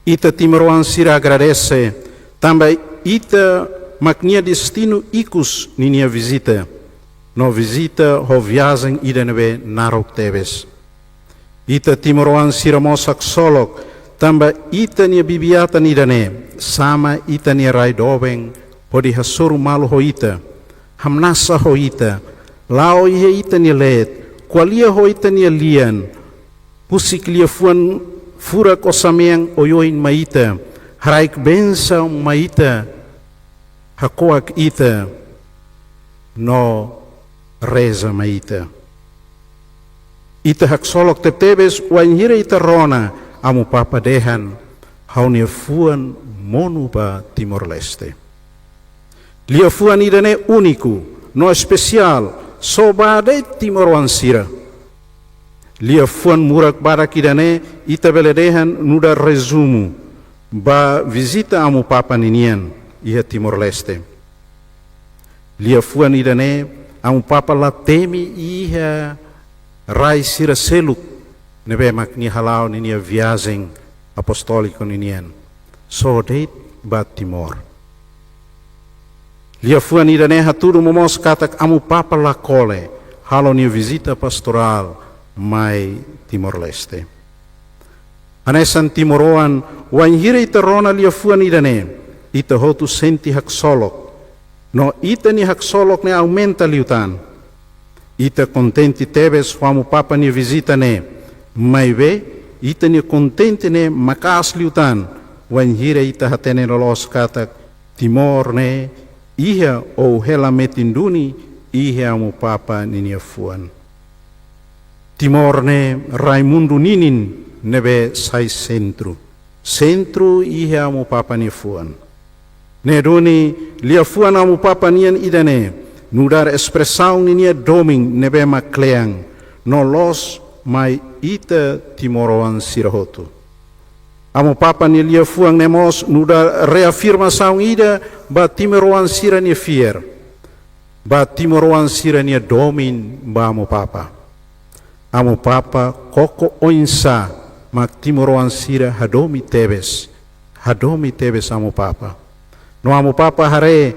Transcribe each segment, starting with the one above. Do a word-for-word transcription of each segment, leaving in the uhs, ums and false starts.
Ita timoroan sira agradese tanba ita mak nia destinu ikus ninia vizita. No vizita ho viajen ida ne'ebé naruk tebes. Ita timoroan sira mós haksolok tanba ita-nia bibi-atan ida-ne'e sama ita-nia rai doben hodi hasoru malu ho ita, hamnasa ho ita, la'o iha ita-nia leet, ko'alia ho ita-nia lian, husik liafuan furak osan-mean oioin mai ita, haraik bensaun mai ita, hako'ak ita, no reza mai ita. Ita haksolok tebetebes wainhira ita rona Amu Papa dehan: Ha'u-nia fuan monu ba Timor-Leste. Liafuan ida-ne'e úniku no espesiál, só ba de'it timoroan sira. Liafuan murak badak ida-ne'e ita bele dehan nu'udar rezumu ba vizita Amu Papa ninian iha Timor-Leste. Liafuan ida-ne'e Amu Papa la temi iha rai sira seluk ne'ebé mak nia hala'o ninia viajen apostóliku ninian. Só de'it ba Timor. Liafuan ida-ne'e hatudu momoos katak Amu Papa la kole halo nia vizita pastorál mai Timor-Leste. Hanesan timoroan, wainhira ita rona liafuan ida-ne'e, ita hotu sente haksolok. No ita-nia haksolok ne'e aumenta liután. Ita kontente tebes ho Amu Papa nia vizita ne'e, maibé ita-nia kontente ne'e maka'as liután wainhira ita hatene loloos katak Timor ne'e iha ou hela metin duni iha Amu Papa ninia fuan. Timor ne'e rai mundu ninin ne'ebé sai sentru. Sentru iha Amu Papa nia fuan. Ne'e duni liafuan Amu Papa nian ida-ne'e nu'udar espresaun ninia domin ne'ebé mak kle'an no loos mai ita timoroan sira hotu. Amu Papa nia liafuan ne'e mós nu'udar reafirmasaun ida ba timoroan sira-nia fiar, ba timoroan sira-nia domin ba Amu Papa. Amu Papa koko oinsá mak timoroan sira hadomi tebes, hadomi tebes Amu Papa. No Amu Papa haree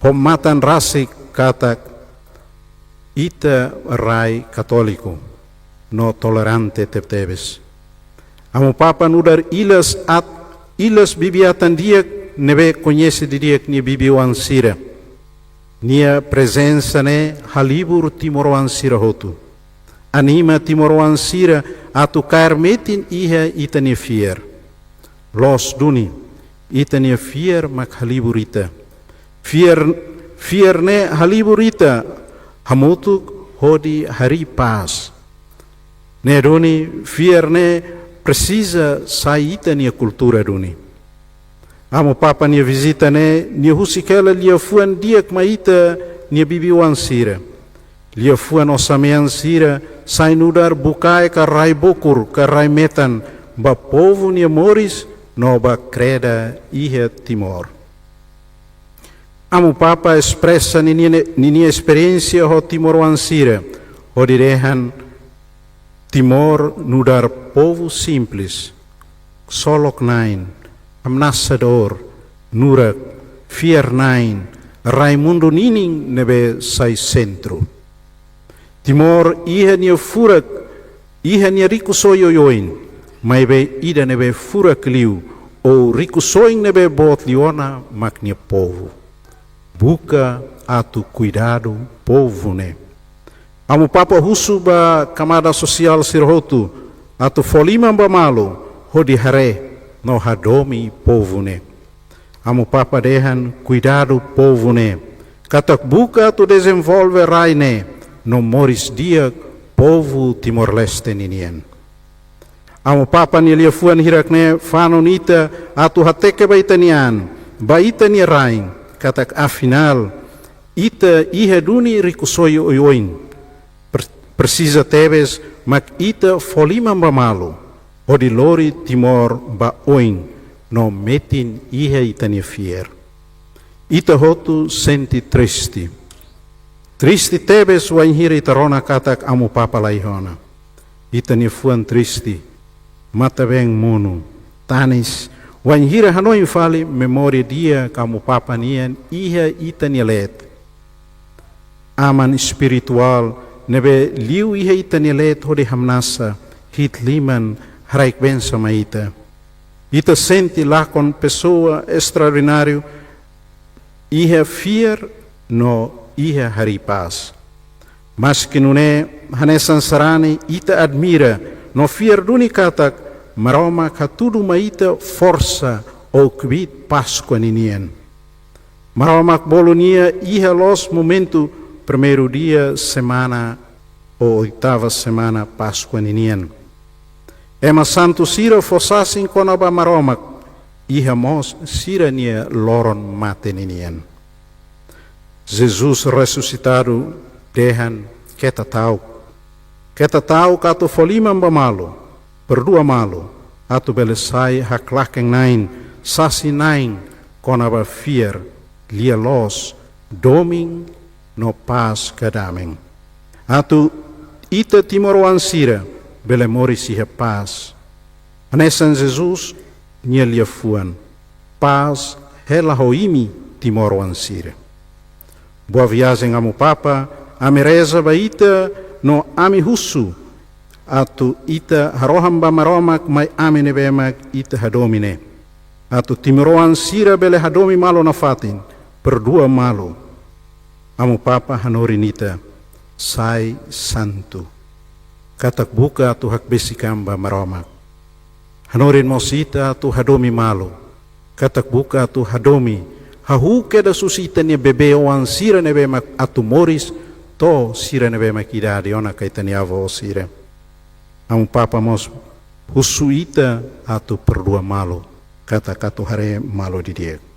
ho matan rasik katak ita rai katóliku no tolerante tebetebes. Amu Papa nu'udar ilas at, ilas bibi-atan di'ak ne'ebé koñese didi'ak nia bibi-oan sira. Nia prezensa ne'e halibur timoroan sira hotu. Anima timoroan sira atu kaer metin iha ita-nia fiar. Loos duni, ita-nia fiar mak halibur ita. Fiar, fiar ne'e halibur ita hamutuk hodi harii pás. Ne'e duni, fiar ne'e presiza sai ita-nia kultura duni. Amu Papa nia vizita ne'e, nia husik hela liafuan di'ak mai ita-nia bibi-oan sira. Liafuan osan-mean sira sai nu'udar bukae ka rai bokur ka rai metan ba povu nia moris no ba kreda iha Timor. Amu Papa espresa ninia, ninia esperiénsia ho timoroan sira, hodi dehan Timor nu'udar povu simples, solok-na'in, hamnasa-dór, nurak, fiar-na'in, rai mundu ninin ne'ebé sai sentru. Timor iha nia furak, iha nia rikusoin oioin, maibé ida ne'ebé furak liu, ou rikusoin ne'ebé boot liu ona mak nia povu. Buka atu kuidadu povu ne'e. Amu Papa husu ba kamada sosiál sira hotu atu fó liman ba malu hodi haree no hadomi povu ne'e. Amu Papa dehan kuidadu povu ne'e, katak buka atu dezenvolve rai ne'e no moris di'ak povu Timor-Leste ninian. Amu Papa nia liafuan hirak-ne'e fanun ita atu hateke ba ita-nia an, ba ita-nia rain, katak afinál ita iha duni rikusoin oioin. Per-, presiza tebes mak ita fó liman ba malu, hodi lori Timor ba oin no metin iha ita-nia fiar. Ita hotu sente triste. Triste tebes wainhira ita rona katak Amu Papa la iha ona. Ita-nia fuan triste, matan-been monu, tanis, wainhira hanoin fali memória di'ak Amu Papa nian iha ita-nia leet. Aman espirituál ne'ebé liu iha ita-nia leet hodi hamnasa, hi'it liman, haraik bensaun mai ita. Ita sente lakon pesoa estraordináriu iha fiar no iha harii pás. Maski nune'e, hanesan sarani ita admira no fiar duni katak Maromak hatudu mai ita forsa ou kbiit Páskua ninian. Maromak bolu nia iha loos momentu primeiru dia semana ou oitava semana Páskua ninian. Ema santu sira fó sasin kona-ba Maromak, iha mós sira-nia loron mate ninian. Jesus resusitadu dehan: keta ta'uk. Keta ta'uk atu fó liman ba malu, perdua malu, atu bele sai haklaken-na'in, sasin-na'in kona-ba fiar, lia-loos, domin no pás ka damin. Atu ita timoroan sira bele moris iha pás. Hanesan Jesus nia liafuan: pás hela ho imi timoroan sira. Boa viajen Amu Papa, ami reza ba ita no ami husu atu ita harohan ba Maromak mai ami ne'ebé mak ita hadomi ne'e. Atu timoroan sira bele hadomi malu nafatin, perdua malu. Amu Papa hanorin ita: sai santu. Katak buka atu hakbesik an ba Maromak. Hanorin mós ita atu hadomi malu. Katak buka atu hadomi, hahú kedas husi ita-nia bebé-oan sira ne'ebé mak atu moris, to'o sira ne'ebé mak idade ona ka ita-nia avó sira. Amu Papa mós husu ita atu perdua malu, katak atu haree malu didi'ak.